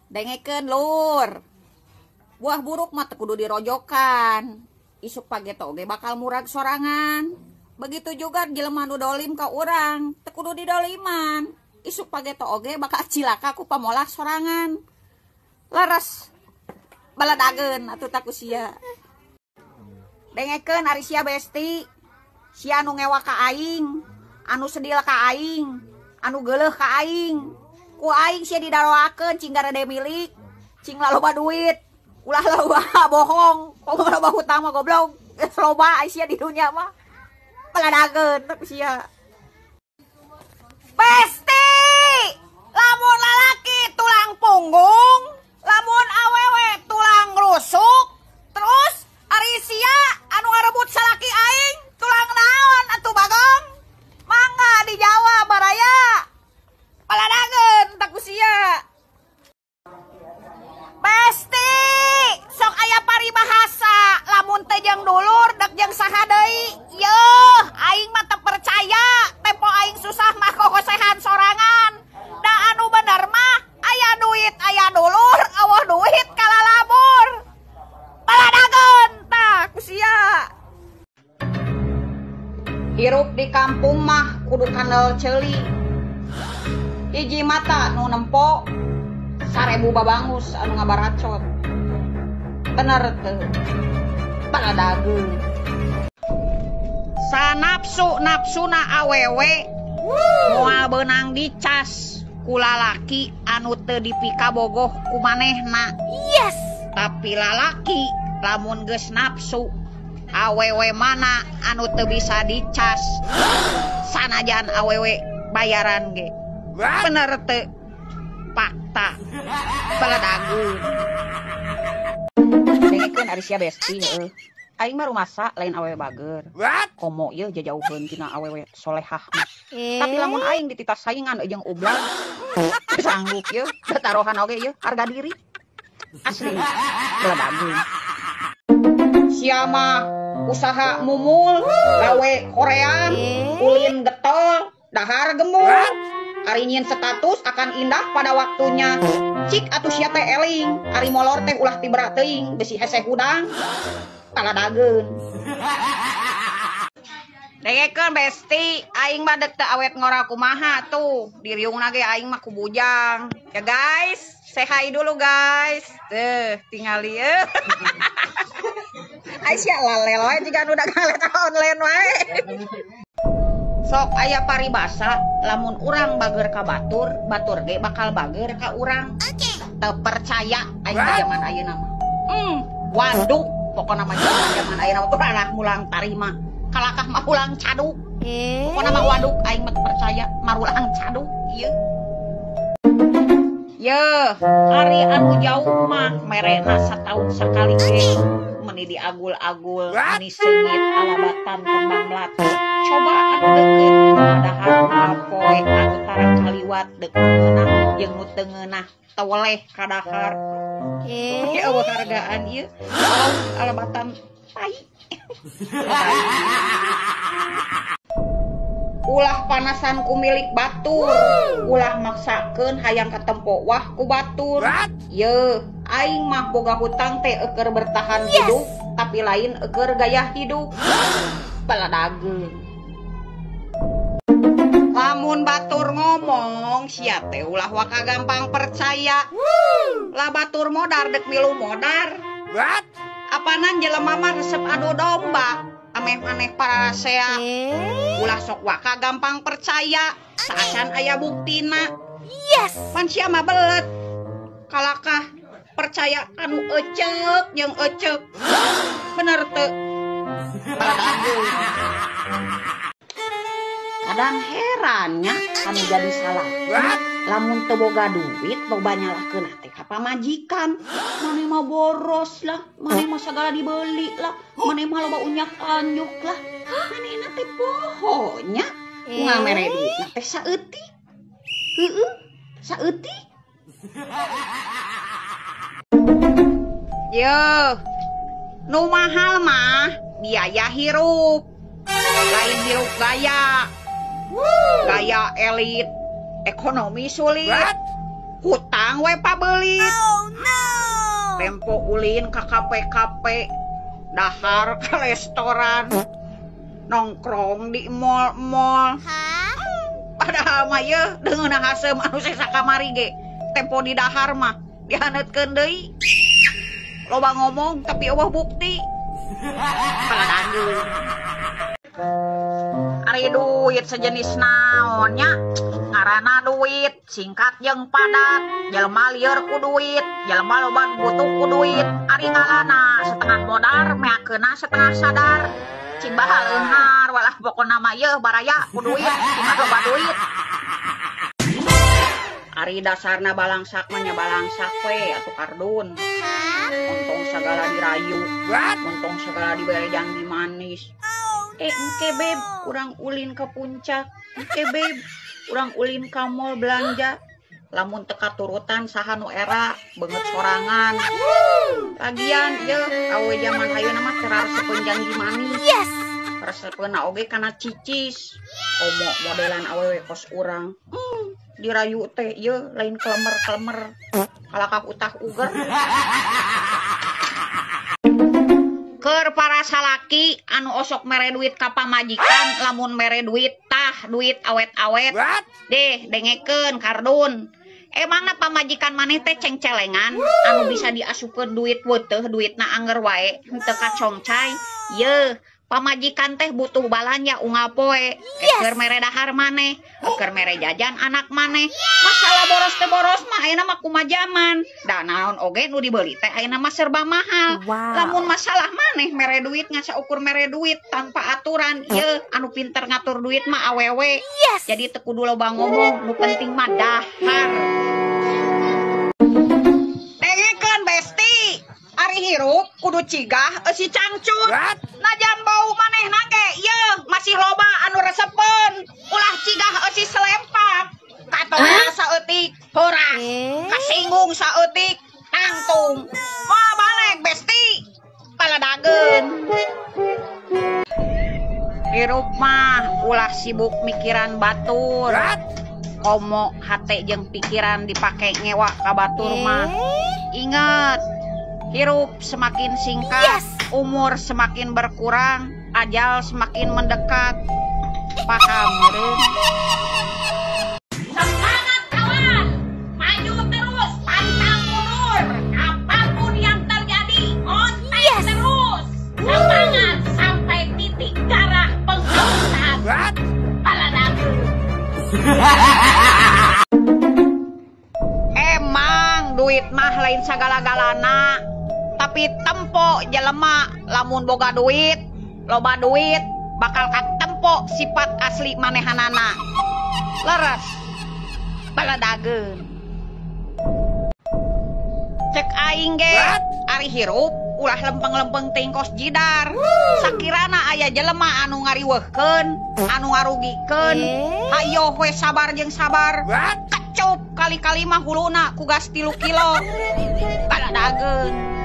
Dengekeun lur. Buah buruk mah teu kudu dirojokan. Isuk pageto oge bakal murag sorangan. Begitu juga jelema nu dolim ka urang, teu kudu didoliman. Isuk pageto oge bakal cilaka ku pamolah sorangan. Leres baladageun atuh ta ku sia. Dengekeun ari sia besti. Sia anu ngewa ka aing, anu sedil ka aing, anu geuleuh ka aing. Ku aing sia didaroakeun cing garede milik, cing laloba duit, ulah loba bohong, komo loba hutang mah goblok. Geus loba ai sia di dunia mah. Baladageun ku sia. Besti, lamun lalaki tulang punggung, lamun awewe tulang rusuk, terus ari sia anu ngarebut salaki aing tulang naon atuh bagong? Mangga dijawab baraya. Baladageun tak ku sia. Besti, sok aya paribahasa, lamun teu jeung dulur dek jeung saha deui. Yeuh, aing mah teu percaya, tempo aing susah mah kokosehan sorangan. Da anu bener mah aya duit aya dulur, eueuh duit kalalabur. Baladageun tah ku sia. Hirup di kampung mah kudu kandel ceuli. Hiji mata nu nempo, 1000 babangus anu ngabaracot. Bener teu? Baladageun. Sanapsu napsuna awewe moal beunang dicas ku lalaki anu teu dipikabogoh ku manehna. Yes. Tapi lalaki lamun geus nafsu awewe mana anu teu bisa dicas sanajan awewe bayaran ge. Bener teu? Fakta. Baladageun. Dengekeun ari sia besti heueuh. Aing mah rumasa lain awewe bager. Komo ieu jajauheun tina awewe solehah mah. Tapi lamun aing dititah saingan jeung ublag, sanggup ieu taruhan oge ieu harga diri. Asli baladageun. Sia mah usaha mumul, gawe korean, ulin getol, dahar gemul. Ari nyieun status akan indah pada waktunya. Cik atuh sia teh eling, ari molor teh ulah tibra teuing, besi hese hudang. Baladageun. Dengekeun besti, aing mah dek teu awet ngora kumaha tuh. Diriungna ge aing mah ku bujang. Ya guys, say hi dulu guys. Tuh, tingali euy. Aisyah lalel wae jiga anu dagang letter online wae. Sok aya paribasa lamun urang bager ka batur, batur ge bakal bager ka urang. Teu percaya aing zaman ayeuna mah. Waduk pokona mah zaman ayeuna mah urang mulang tarima. Kalakah mah ulang caduk. Pokona mah waduk aing mah teu percaya marulang caduk ieu. Yeuh, ari anu jauh mah merena sataun sakali ge. Meni diagul-agul, meni seungit alabatan kembang melati. Coba anu deukeut padahal poe anu tara kaliwat deuk ngeunah jeung nu teu ngeunah teweleh kadahar. Eueuh hargaan ieu alabatan tai. Ulah panasan ku milik batur, ulah maksakeun hayang katempo wah ku batur. Yeuh, aing mah boga hutang teh eueur bertahan hidup, tapi lain eueur gaya hidup. Baladageun. Lamun batur ngomong sia teh ulah waka gampang percaya. Lah batur modar dek milu modar. Apanan jelema mah resep adu domba. Ameh maneh parasea. Ulah sok waka gampang percaya saacan aya buktina. Yes. Pan sia mah belet. Kalakah percaya anu ecek jeung ecek. Bener teu? Kadang herannya anu jadi salah. Lamun teu boga duit loba nyalahkeun teh ka pamajikan. Maneh mah boros lah, maneh mah sagala dibeli lah, maneh mah loba unyak-anyuk lah. Manehna teh poho nya. Ngamere duitna teh saeutik. Heueuh, saeutik. Yeuh, nu mahal mah biaya hirup. Lain hirup gaya. Gaya elit, ekonomi sulit. Hutang we pabelit. Oh no. Tempo ulin ka kafe-kafe, dahar ke restoran, nongkrong di mall-mall. Padahal mah yeuh deungeunna haseum anu sesa kamari ge. Tempo di dahar mah dihaneutkeun deui. Loba ngomong tapi eueuh bukti. Paladanggeun. Ari duit sejenis naon nya? Ngaranna duit, singkat jeung padat. Jelema lieur ku duit, jelema loba butuh ku duit. Ari ngalana setengah modar, meakeunna setengah sadar. Cing bahal eunghar walah pokona mah yeuh baraya ku duit, cing loba duit. Ari dasarna balangsak mah nya balangsak we atuh kardun. Untung segala dirayu, untung segala dibere janji manis. Engke beb, urang ulin ke puncak. Engke beb, urang ulin ka mall belanja. Lamun teka turutan saha nu era beungeut sorangan. Lagian yeuh awe jaman ayeuna mah teu raresepeun janji manis. Yes. Resepeunna oge kana cicis. Komo modelan awewe kos urang. Dirayu teh yeuh lain klemer-klemer. Kalakah utah uger. Keur para salaki anu osok mere duit ka pamajikan, lamun mere duit tah duit awet-awet. Deh dengekeun kardun. Emangna pamajikan maneh teh cengcelengan anu bisa diasupkeun duit weuteuh duitna anger wae henteu kacongcai. Yeuh, pamajikan teh butuh balanja unggal poe. Keur mere dahar maneh, keur mere jajan anak maneh. Masalah boros teh boros mah ayeuna mah kumaha jaman. Da naon oge nu dibeli teh ayeuna mah serba mahal. Wow. Lamun masalah maneh mere duit ngan saukur mere duit tanpa aturan, yeuh anu pinter ngatur duit mah awewe. Yes. Jadi teu kudu loba ngomong, nu penting mah dahar. Dengekeun besti, ari hirup kudu cigah eusi cangcut. Najan bau manehna ge yeuh masih loba anu resepeun. Ulah cigah eusi selempak. Katona saeutik horas, kasinggung saeutik tangtung. Moal balik besti, paladageun. Hirup mah ulah sibuk mikiran batur. Komo hate jeung pikiran dipake ngewa ka batur mah. Ingat, hirup semakin singkat, yes. Umur semakin berkurang, ajal semakin mendekat. Paham, meureun? Semangat kawan, maju terus, pantang mundur. Apapun yang terjadi, konten yes. Terus. Semangat sampai titik darah penghabisan. Paladagu. Emang duit mah lain sagala-galana, tapi tempo jelema lamun boga duit, loba duit bakal katempo sifat asli manehanana. Leres. Baladageun. Cek aing ge, ari hirup ulah lempeng-lempeng teuing kos jidar. Sakirana aya jelema anu ngariweuhkeun, anu ngarugikeun, hayoh we sabar jeung sabar. Kecup kali-kali mah huluna ku gas 3 kilo. Baladageun.